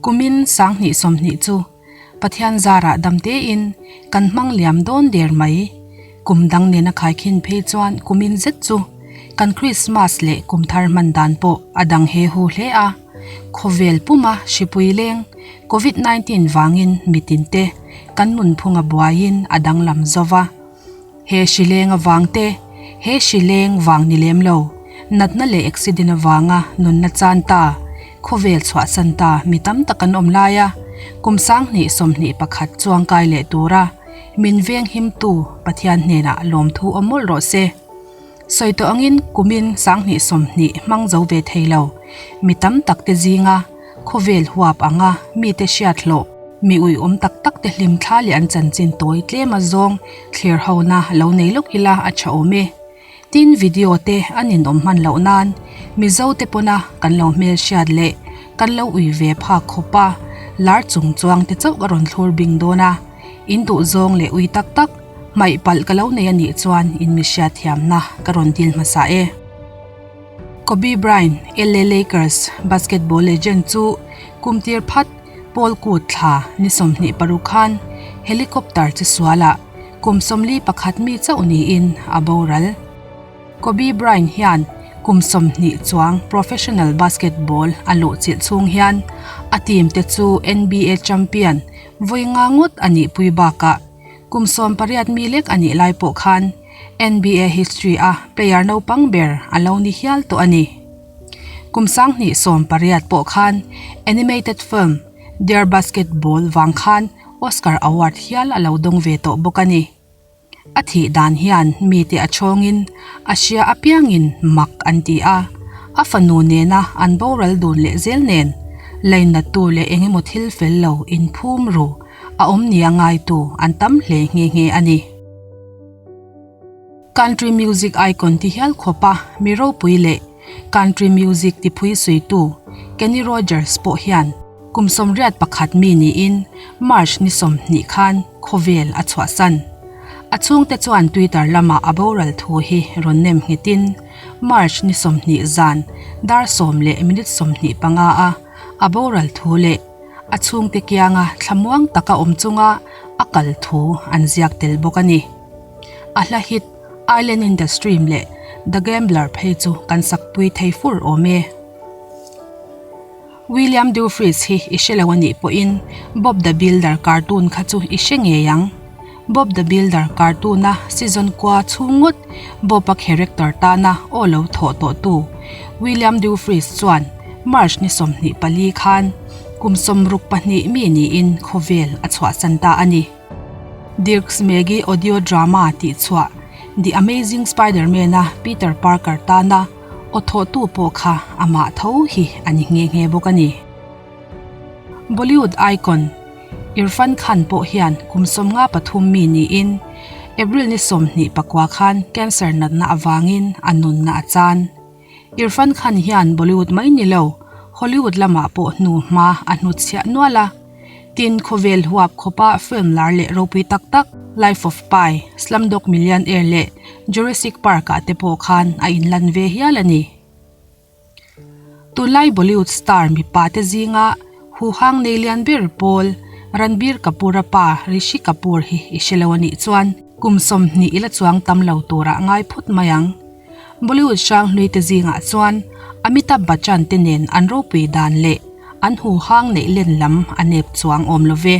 Kumin 2020 chu Pathian zarah dam tein kan hmang liam dawn der mai. Kum dang nena khaikhin phei chuan kumin zet chu kan Krismas leh kum thar hman dan pawh a dang he hu hle a. Khawvel puma hripui leng Covid 19 vangin mitinte kan nunphung a buaiin a danglam zo va. He hri leng avang te, he hri leng vang ni lem lo, natna leh accident avanga nunna chan ta, khawvel chhuahsan ta mi tam tak an awm lai a, kum 2021 chuangkai leh tura min veng himtu Pathian hnenah lawmthu awm mawlh rawh se. Sawi tawh angin kumin 2020 hmang zo ve thei lo mi tam tak te zinga khawvel huap anga mite hriat hlawh, Mi uiawm tak tak te hlim thla leh an chanchin tawi tlem a zawng thlir ho na lo nei lawk ila a tha awm e. Tin video te an inawm hman loh nan Mizo te pawna kan lo hmelhriat leh kan lo ui ve phak khawp a, lar chung chuang te chauh ka rawn thlur bing dawn a, in duh zawng leh ui tak tak hmaih palh ka lo nei a nih chuan in mi hriatthiamna ka rawn dil hmasa e. Kobe Bryant, LA Lakers basketball legend chu kum tir phat Paul kut thla ni 26 khan helicopter che sualah kum 41 mi chauh niin a boral. Kobe Bryant hian kum 20 chuang professional basketball a luhchilh chhung hian a team te chu NBA champion vawi nga ngawt a nih pui bakah kum 18 mi lek a nih lai pawh khan NBA history a player naupang ber a lo ni hial tawh a ni. Kum 2018 pawh khan animated film Dear Basketball vang khan Oscar Award hial a lo dawng ve tawh bawk a ni. A thih dan hian mite a chhawngin a hria apiangin mak an ti a, a fanu nena an boral dun leh zel nen lainattu leh engemaw thil fel lo inphum ru a awm nia ngaitu an tam hle nghe nghe a ni. Country music icon ti hial khawpa mi ropui leh country music ti phui suitu Kenny Rogers pawh hian kum 81 mi niin March ni 20 khan khawvel a chhuahsan. A chhungte chuan Twitter lama a boral thu hi rawn nem nghetin March ni 20 zan dar 10 leh minute 25 a a boral thu leh a chhungte kianga thlamuang taka awm chunga a kal thu an ziak tel bawk a ni. A hla hit Island in the Stream leh The Gambler phei chu kan sakpui thei fur awm e. William Dufris hi i hre lo a nih pawhin Bob the Builder cartoon kha chu i hre ngei ang. Bob the Builder cartoon a season kua chhung ngawt Bob-a character tana aw lo thawh tawhtu William Dufris chuan March ni 24 khan kum 62 mi niin khawvel a chhuahsan ta a ni. Dirk Smegi audio drama tih chhuah The Amazing Spider-Man a Peter Parker tana aw thawhtu pawh kha amah tho hi a ni nghe nghe bawk a ni. Bollywood icon Irfan Khan pawh hian kum 53 mi niin April ni 29 khan cancer natna avangin a nunna a chan. Irfan Khan hian Bollywood mai ni lo, Hollywood lamah pawh hnu hma a hnutchhiah nual a. Tin, khawvel huap khawpa film lar leh ropui tak tak Life of Pi, Slumdog Millionaire leh Jurassic Park ah te pawh khan a inlan ve hial a ni. Tunlai Bollywood star mipa te zinga huhang nei lian ber pawl Ranbir Kapoor-a pa Rishi Kapoor hi i hre lo a nih chuan kum 20 ila chuang tam lo turah ngai phut mai ang. Bollywood hrang hlui te zingah chuan Amitabh Bachchan te nen an ropui dan leh an huhang neih len lam a nep chuang awm lo ve.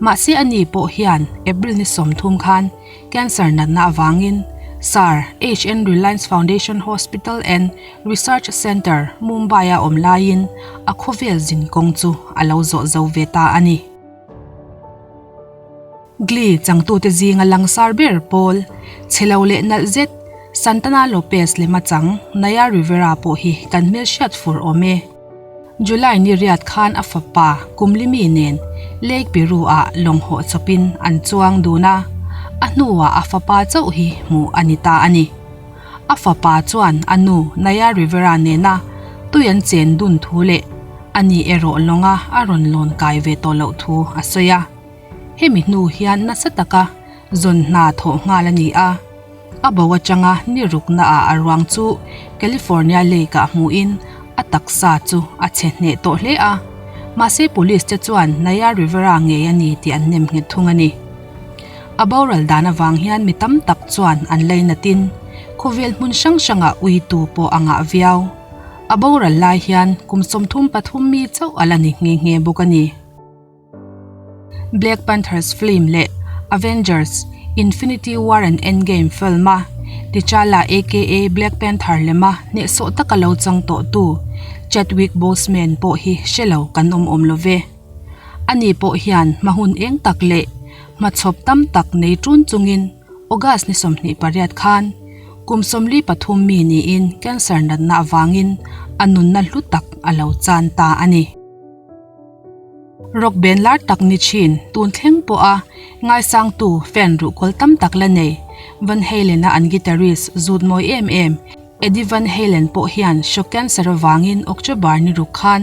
Mahse ani pawh hian April ni 30 khan cancer natna avangin Sir HN Reliance Foundation Hospital and Research Centre, Mumbai-a awm laiin a khawvel zin kawng chu a lo zawh zo ve ta a ni. Glee changtute zinga langsar ber pawl, chhe lo leh nalh zet, Santana Lopez lema chang Naya Rivera pawh hi kan hmelhriat fur awm e. July ni riat khan a fapa Kumlimi nen Lake Piru ah lawng hawh chawpin an chuang dun a, a hnuah a fapa chauh hi hmuh a ni ta a ni. A fapa chuan a nu Naya Rivera nena tui an chen dun thu leh ani erawh lawnga a rawn lawn kai ve tawh loh thu a sawi a. Hemi hnu hian nasa taka zawn hna thawh nghal a ni a, a bo atanga ni rukna ah a ruang chu California Lake ah hmuhin a taksa chu a chhe hneh tawh hle a. Mahse police te chuan Naya Rivera ngei a ni tih an nem nghet thung a ni. A boral dan avang hian mi tam tak chuan an lainatin khawvel hmun hrang hrangah uitu pawh a ngah viau. A boral lai hian kum 33 mi chauh a la ni nghe nghe bawk a ni. Black Panthers film leh Avengers, Infinity War and Endgame film-a T'Challa aka Black Panther lema hnehsawh taka lo chang tawhtu Chadwick Boseman pawh hi hre lo kan awm awm lo ve. Ani pawh hian hma hun eng tak leh hmachhawp tam tak nei ṭun chungin August ni 28 khan kum 43 mi niin cancer natna avangin a nunna hlu tak a lo chan ta a ni. Rock band lar tak ni thin tun thleng pawha ngaisangtu fan ruhkawl tam tak la nei Van Halen-a an guitarist zut mawi em em Eddie Van Halen pawh hian hrawk cancer avangin October ni ruk khan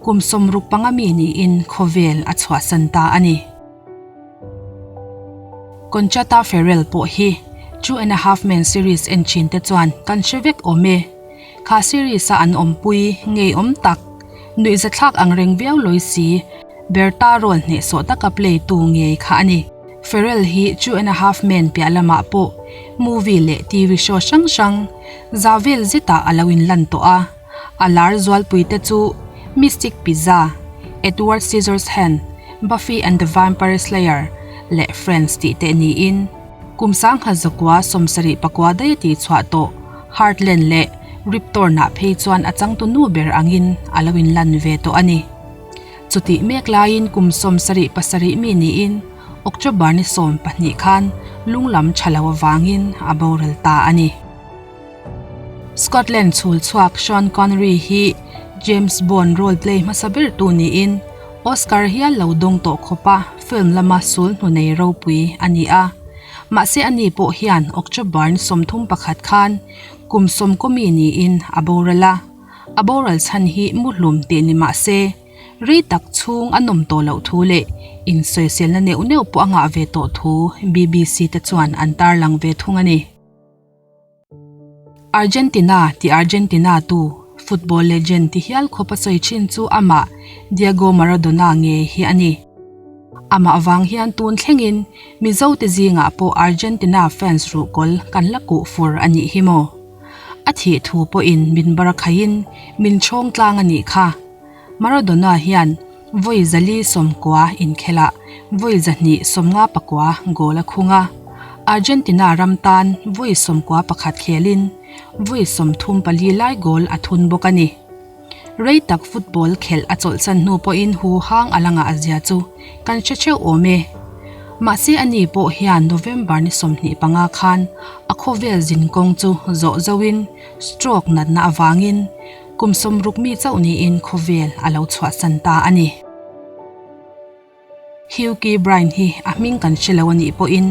kum 65 mi niin khawvel a chhuahsan ta a ni. Conchata Ferrell pawh hi Two and a Half Men series en thin te chuan kan hre vek awm e. Kha series a an awmpui ngeiawm tak, nuihzathlak ang reng viau lawi si, Berta role hnehsawh taka play tu ngei kha a ni. Ferrell hi Two and a Half Men piah lamah pawh movie leh TV show hrang hrang za vel zetah a lo inlan tawh a. A lar zualpui te chu Mystic Pizza, Edward Scissorhands, Buffy and the Vampire Slayer leh Friends tih te niin, Kum 1979 daih a tihchhuah tawh Heartland leh Rip Torn-ah phei chuan a changtu nu ber angin a lo inlan ve tawh a ni. Chutih mek laiin kum 77 mi niin October ni 12 khan lunglam tha lo avangin a boral ta a ni. Scotland chhul chhuak Sean Connery hi James Bond role play hmasa bertu niin Oscar hial lo dawng tawh khawpa film lama sul hnu nei ropui a ni a. Mahse ani pawh hian October ni 31 khan kum 10 mi niin a boral a. A boral chhan hi muhlum tih ni mahse rei tak chhung a nawm tawh loh thu leh insawiselna neuh neuh pawh a ngah ve tawh thu BBC te chuan an tarlang ve thung a ni. Argentina ti Argentina tu football legend ti hial khawp a sawi thin chu amah Diego Maradona ngei hi a ni. Amah vang hian tun thlengin Mizo te zingah pawh Argentina fans ruhkawl kan la kuh fur a nih hi maw. A thih thu pawhin min bar khaihin min chhawng tlang a nih kha. Maradona hian vawi 490 inkhelah vawi 259 goal a khung a, Argentina ram tan vawi 91 khelin vawi 34 lai goal a thun bawk a ni. Rei tak football khelh a chawlhsan hnu pawhin hu hang a la ngah zia chu kan hre theuh awm e. Mahse ani pawh hian November ni 25 khan a khawvel zinkawng chu zawh zoin stroke natna avangin Kum 60 mi chauh niin khawvel a lo chhuahsan ta a ni. Hugh Keabrine hi a hming kan hre lo a nih pawhin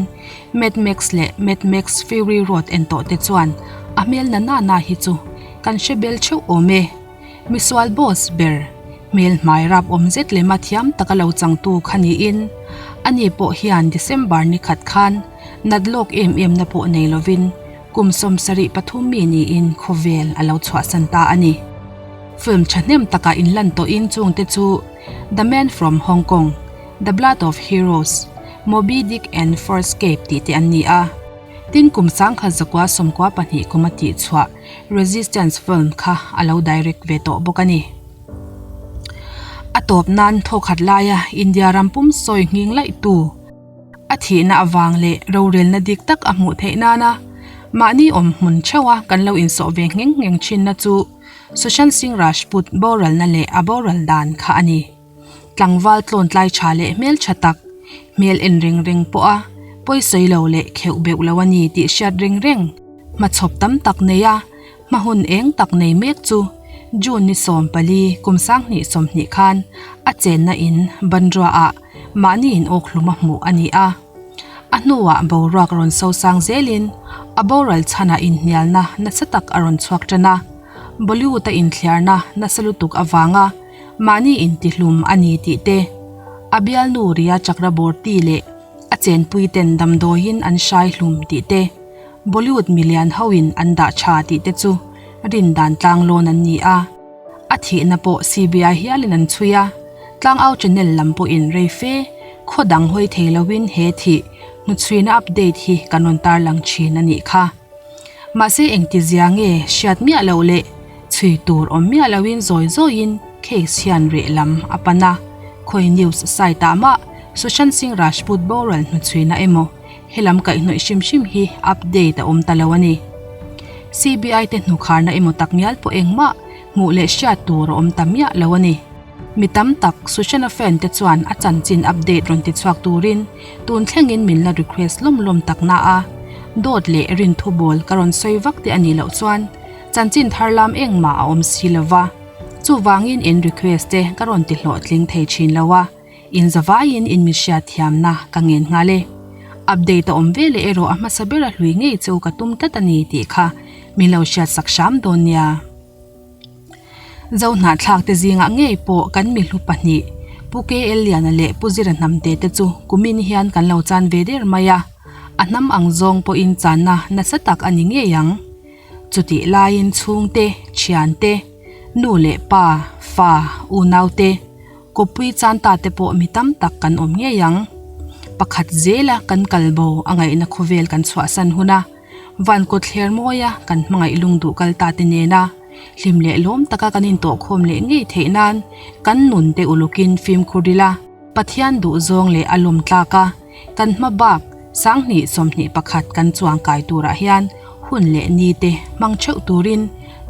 Mad Max leh Mad Max Fury Road en tawh te chuan a hmel na na na hi chu kan hre bel theuh awm e. Misual boss ber, hmel hmai rap awm zet lema thiam taka lo changtu kha niin ani pawh hian December ni khat khan nat lawk em em na pawh nei lovin Kum 73 mi niin khawvel a lo chhuahsan ta a ni. Film thahnem takah inlan tawhin chungte chu The Man from Hong Kong, The Blood of Heroes, Moby Dick and Farscape tih te an ni a. Tin kum 1992 kum a tihchhuah Resistance film kha a lo direct ve tawh bawk a ni. A tawp nan thawkhat laia India ram pum sawi nghing laihtu, A thihna avang leh rorelna dik tak a hmuh theih nana mahni awm hmun theuha kan lo insawh ve ngheng ngheng thinna chu Sushant Singh Rajput boralna leh a boral dan kha a ni. Tlangval tlawn tlai tha leh hmel tha tak, hmel en reng reng pawha pawisawi lo leh kheuh beuh lo a ni tih hriat reng reng, hmachhawp tam tak neia Hma hun eng tak nei mek chu June ni 14 kum 2020 khan a chenna in Bandra ah mahni in awk hlum a hmuh a ni a. A hnuah boruak rawn sosang zelin a boral chhanah inhnialna nasa tak a rawn chhuak tan a. Bollywood a inthliarna nasa lutuk avanga mahni intihlum a ni tih te, a bialnu Rhea Chakraborty leh a chenpuiten damdawiin an hrai hlum tih te, Bollywood milian hoin an dah tha tih te chu rin dan tlang lawn an ni a. A thihna pawh CBI hialin an chhui a. Tlangau channel lam pawhin rei fe khaw dang hawi thei loin he thih hnuchhuina update hi kan rawn tarlang thin a nih kha. Mahse engtizia nge hriat miah loh leh chhui tur awm miah loin zawi zawiin case hian reh lam a pan a, khawi news site ah mah Sushant Singh Rajput boral hnuchhuina emaw helam kaihhnawih hrim hrim hi update a awm ta lo a ni. CBI te hnukharna emaw tak ngial pawh engmah hmuh leh hriat tur a awm ta miah lo a ni. Mi tam tak Sushant-a fan te chuan a chanchin update rawn ti chhuak turin tun thlengin min la request lawm lawm tak na a, dawt leh rinthu bawl ka rawn sawi vak te a nih loh chuan chanchin thar lam engmah a awm si lo va, chuvangin in request te ka rawn ti hlawhtling thei thin lo a, in zavaiin in mi hriat thiamna ka ngen nghal e. Update a awm ve leh erawh a hmasa bera hlui ngei chu ka tum tlat a ni tih kha min lo hriat sak hram dawn nia. Zohnahthlak te zingah ngei pawh kan mihlu pahnih Pu KL Liana leh Pu Zira Hnamte te chu kumin hian kan lo chan ve der mai a, a hnam ang zawng pawhin channa nasa tak a ni ngei ang. Chutih laiin chhungte, thiante, nu leh pa, fa, unaute, kawppui chan ta te pawh mi tam tak kan awm ngei ang. Pakhat zela kan kalbo a ngaihna khawvel kan chhuahsan hun a. Van kawtthler mawia kan hmangaih lung duh kal ta te nena hlim leh lawm taka kan intawhkhawm leh ngei theih nan kan nun te ulukin fimkhur ila, Pathian duh zawng leh a lawm tlak a, kan hma bak 20 21 kan chuang kai turah hian hun leh ni te hmang theuh turin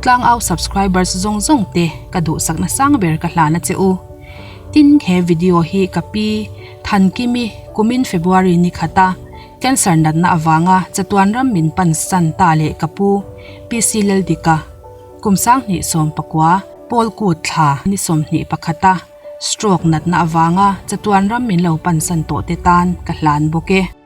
Tlangau subscribers zawng zawng te ka duhsakna sang ber ka hlan a che u. Tin, he video hi ka pi Thankimi kumin February ni khata Cancer natna avanga chatuan ram min pan san ta leh ka pu PC Laldika kum 2019 Paul Kut thla ni 21 a stroke natna avanga chatuan ram min lo pan san tawh te tan ka hlan bawk e.